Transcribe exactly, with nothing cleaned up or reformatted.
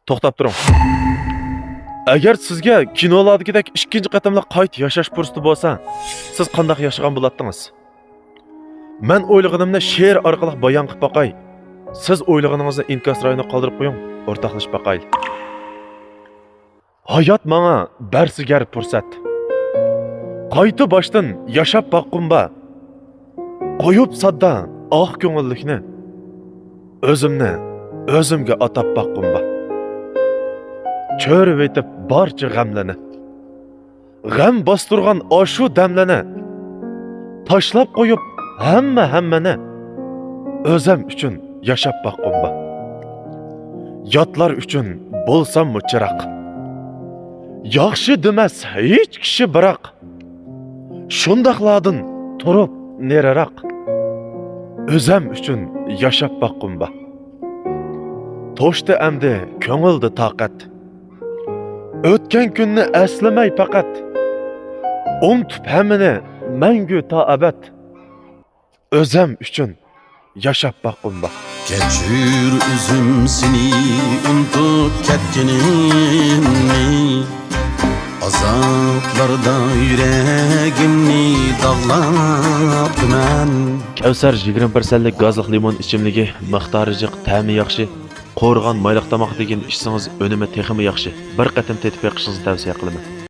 توختاپ تۇرۇڭ. ئەگەر سىزگە كىنولاردىكىدەك ئىككىنچى قېتىملىق قايتا ياشاش پۇرسىتى بولسا، سىز قانداق ياشىغان بولاتتىڭىز؟ مەن ئويلىغىنىمنى شېئىر ئارقىلىق بايان قىلىپ باقاي. سىز ئويلىغىنىڭىزنى ئىنكاس رايونىغا قالدۇرۇپ قويۇڭ، ئورتاقلىشىپ باقايلى. ھايات ماڭا بەرسىگەر پۇرسەت. قايتا باشتىن ياشاپ باققۇم بار. قويۇپ ساددا ئاق كۆڭۈللۈكنى، ئۆزۈمنى ئۆزۈمگە ئاتاپ باققۇم بار. چۆرۈۋېتىپ بارچە غەملىنى، غەم باستۇرغان ئاشۇ دەملىنى، تاشلاپ قويۇپ ھەممە ھەممىنى، ئۆزەم ئۈچۈن ياشاپ باققۇم بار. ياتلار ئۈچۈن بولساممۇ چىراغ، ياخشى دېمەس ھېچ كىشى بىراق، شۇنداقلاردىن تۇرۇپ نېرىراق، ئۆزەم ئۈچۈن ياشاپ باققۇم بار. توشتى ئەمدى كۆڭۈلدە تاقەت، ئۆتكەن كۈننى ئەسلىمەي پەقەت، ئۇنتۇپ ھەممىنى مەڭگۈ تا ئەبەد، ئۆزەم ئۈچۈن ياشاپ باققۇم بار. كەچۈر ئۆزۈم سېنى ئۇنتۇپ كەتكىنىمنى، ئازابلاردا يۈرەگىمنى داغلاپتىمەن. كەۋسەر يىگىرمە پىرسەنتلىك گازلىق لىمون ئىچىملىكى، مىقدارى جىق، تەمى ياخشى. قورۇغان مايلىق تاماق دېگەن ئىچسىڭىز ئۈنۈمى تېخىمۇ ياخشى. بىر قېتىم تېتىپ بېقىشىڭىزنى تەۋسىيە قىلىمەن.